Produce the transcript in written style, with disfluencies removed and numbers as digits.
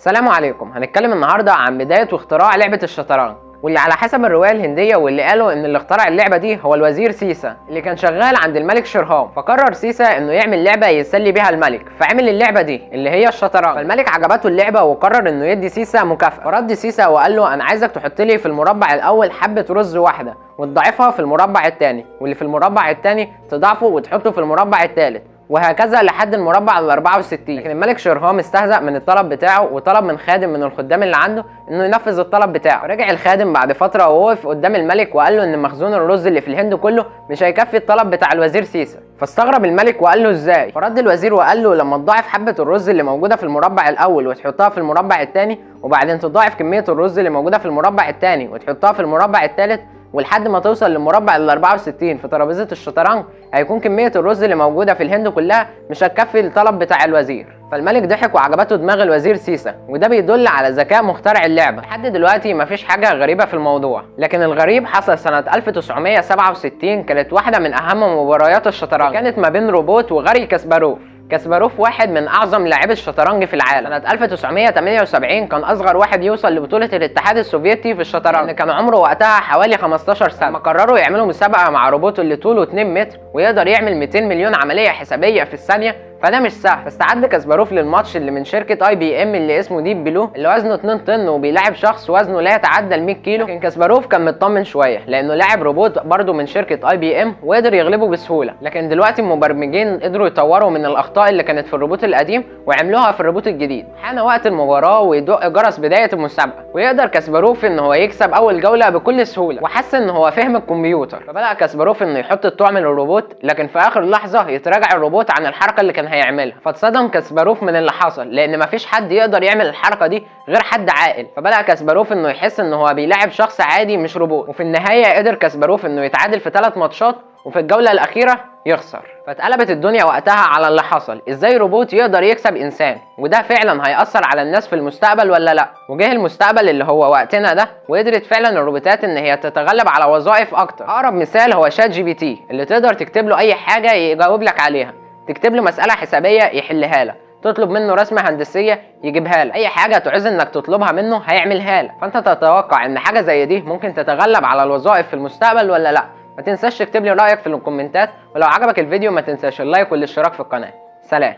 السلام عليكم. هنتكلم النهارده عن بداية واختراع لعبة الشطرنج، واللي على حسب الرواية الهندية واللي قالوا ان اللي اخترع اللعبة دي هو الوزير سيسا اللي كان شغال عند الملك شرهام. فقرر سيسا انه يعمل لعبة يسلي بيها الملك، فعمل اللعبة دي اللي هي الشطرنج. فالملك عجبته اللعبة وقرر انه يدي سيسا مكافأة. فرد سيسا وقال له انا عايزك تحط لي في المربع الاول حبة رز واحدة وتضاعفها في المربع الثاني، واللي في المربع الثاني تضاعفه وتحطه في المربع الثالث، وهكذا لحد المربع ال 64. لكن الملك شرهام استهزأ من الطلب بتاعه وطلب من خادم من الخدام اللي عنده انه ينفذ الطلب بتاعه. رجع الخادم بعد فترة ووقف قدام الملك وقال له ان مخزون الرز اللي في الهند كله مش هيكفي الطلب بتاع الوزير سيسا. فاستغرب الملك وقال له ازاي؟ فرد الوزير وقال له لما تضاعف حبة الرز اللي موجودة في المربع الاول وتحطها في المربع الثاني، وبعدين تضاعف كمية الرز اللي موجودة في المربع الثاني وتحطها في المربع الثالث، ولحد ما توصل للمربع ال 64 في ترابيزة الشطرنج، هيكون كمية الرز اللي موجودة في الهند كلها مش هتكفي الطلب بتاع الوزير. فالملك ضحك وعجبته دماغ الوزير سيسا، وده بيدل على ذكاء مخترع اللعبة. لحد دلوقتي مفيش حاجة غريبة في الموضوع، لكن الغريب حصل سنة 1967. كانت واحدة من أهم مباريات الشطرنج، كانت ما بين روبوت وغاري كاسباروف. كاسباروف واحد من اعظم لاعبي الشطرنج في العالم. سنة 1978 كان اصغر واحد يوصل لبطولة الاتحاد السوفيتي في الشطرنج، كان عمره وقتها حوالي 15 سنة. لما قرروا يعملوا مسابقة مع روبوت اللي طوله 2 متر ويقدر يعمل 200 مليون عملية حسابية في الثانية، فده مش سهل. فاستعد كاسباروف للماتش اللي من شركة IBM اللي اسمه Deep Blue، اللي وزنه 2 طن وبيلاعب شخص وزنه لا يتعدى ال 100 كيلو. لكن كاسباروف كان مطمن شوية لانه لاعب روبوت برضه من شركة IBM وقدر يغلبه بسهولة. لكن دلوقتي المبرمجين قدروا يطوروا من الاخطاء اللي كانت في الروبوت القديم وعملوها في الروبوت الجديد. حان وقت المباراة ويدق جرس بداية المسابقة، ويقدر كاسباروف ان هو يكسب اول جولة بكل سهولة، وحس ان هو فهم الكمبيوتر. فبدأ كاسباروف انه يحط الطعم للروبوت، لكن في اخر لحظة يتراجع الروبوت عن الحركة اللي كان هيعملها. فاتصدم كاسباروف من اللي حصل، لان مفيش حد يقدر يعمل الحركة دي غير حد عاقل. فبدأ كاسباروف انه يحس ان هو بيلاعب شخص عادي مش روبوت. وفي النهاية قدر كاسباروف انه يتعادل في 3 ماتشات، وفي الجولة الأخيرة يخسر. فاتقلبت الدنيا وقتها على اللي حصل، ازاي روبوت يقدر يكسب انسان؟ وده فعلا هيأثر على الناس في المستقبل ولا لا؟ وجه المستقبل اللي هو وقتنا ده، وقدرت فعلا الروبوتات ان هي تتغلب على وظائف اكتر. اقرب مثال هو ChatGPT، اللي تقدر تكتب له اي حاجة يجاوب لك عليها، تكتب له مسألة حسابية يحلها لك، تطلب منه رسمة هندسية يجيبها لك، أي حاجة تعوز إنك تطلبها منه هيعملها لك. فأنت تتوقع إن حاجة زي دي ممكن تتغلب على الوظائف في المستقبل ولا لأ؟ ما تنساش تكتب لي رأيك في الكومنتات، ولو عجبك الفيديو ما تنساش ال like والاشتراك في القناة. سلام.